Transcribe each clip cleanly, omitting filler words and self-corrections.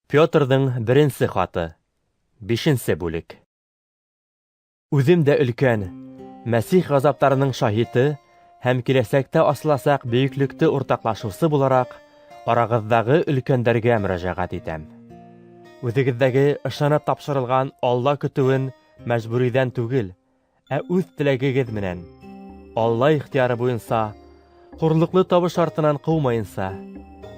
Петрҙың беренсе хаты. Бишенсе бүлек. Үҙем дә өлкән, Мәсих ғазаптарының шаһиты һәм киләсәктә асыласаҡ бөйөклөктө уртаҡлашыусы булараҡ, арағыҙҙағы өлкәндәргә мөрәжәғәт итәм. Үҙегеҙҙәге ышанып тапшырылған Алла көтөүен мәжбүриҙән түгел, ә үҙ теләгегеҙ менән, Алла ихтыяры буйынса, хурлыҡлы табыш артынан ҡыумайынса,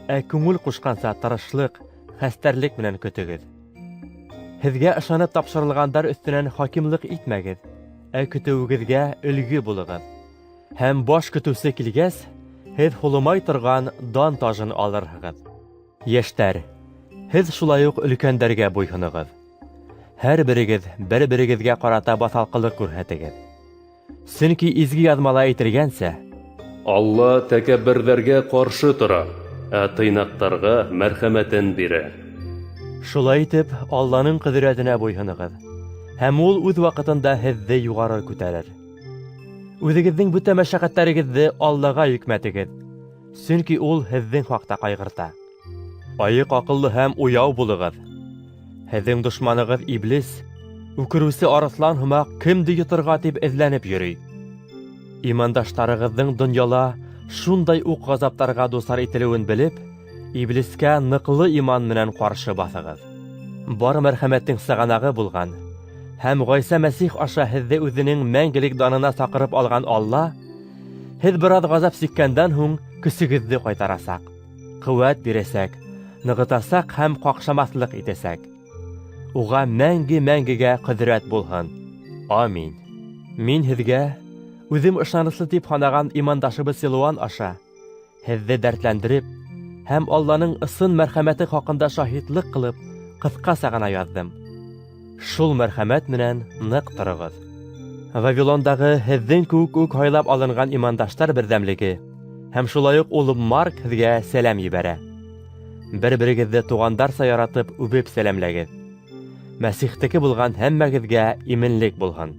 ә күңел ҡушҡанса тырышлыҡ, хәстәрлек менән көтөгөҙ. Һеҙгә ышанып тапшырылғандар өҫтөнән хакимлыҡ итмәгеҙ, ә көтөүегеҙгә өлгө булығыҙ. Һәм баш көтөүсе килгәс, һеҙ һулымай торған дан тажын алырһығыҙ. Йәштәр, һеҙ шулай уҡ өлкәндәргә буйһоноғоҙ. Һәр берегеҙ бер-берегеҙгә ҡарата баҫалҡылыҡ күрһәтегеҙ. Сөнки изге яҙмала әйтелгәнсә, Алла тәкәбберҙәргә ҡаршы тора, ә тыйнаҡтарға мәрхәмәтен бирә. Шулай итеп, Алланың ҡөҙрәтенә буйһоноғоҙ, һәм ул үҙ ваҡытында һеҙҙе юғары күтәрер. Үҙегеҙҙең бөтә мәшәҡәттәрегеҙҙе Аллаға йөкмәтегеҙ, сөнки ул һеҙҙең хаҡта ҡайғырта. Айыҡ аҡыллы һәм уяу булығыҙ. Һеҙҙең дошманығыҙ Иблис, үкереүсе арыҫлан һымаҡ, кемде йоторға тип эҙләнеп йөрөй. Имандаштарығыҙҙың донъяла шундай уҡ ғазаптарға дусар ителеүен белеп, Иблискә ныҡлы иман менән ҡаршы баҫығыҙ. Бар мәрхәмәттең сығанағы булған һәм Ғайса Мәсих аша һеҙҙе үҙенең мәңгелек данына саҡырып алған Алла, һеҙ бер аҙ ғазап сиккәндән һуң көсөгөҙҙө ҡайтарасаҡ, ҡеүәт бирәсәк, нығытасаҡ һәм ҡаҡшамаҫлыҡ итәсәк. Уға мәңге-мәңгегә ҡөҙрәт булһын. Амин. Мин һеҙгә үҙем ышаныслы тип һанаған имандашыбыҙ Силуан аша һеҙҙе дәртләндереп һәм Алланың ысын мәрхәмәте хаҡында шаһитлыҡ ҡылып, ҡыҫҡаса ғына яҙҙым. Шул мәрхәмәт менән ныҡ тороғоҙ. Вавилондағы һеҙҙең кеүек үк һайлап алынған имандаштар берҙәмлеге һәм шулай уҡ улым Марк һеҙгә сәләм ебәрә. Бер-берегеҙҙе туғандарса яратып үбеп сәләмләгеҙ. Мәсихтеке булған һәммәгеҙгә именлек булһын.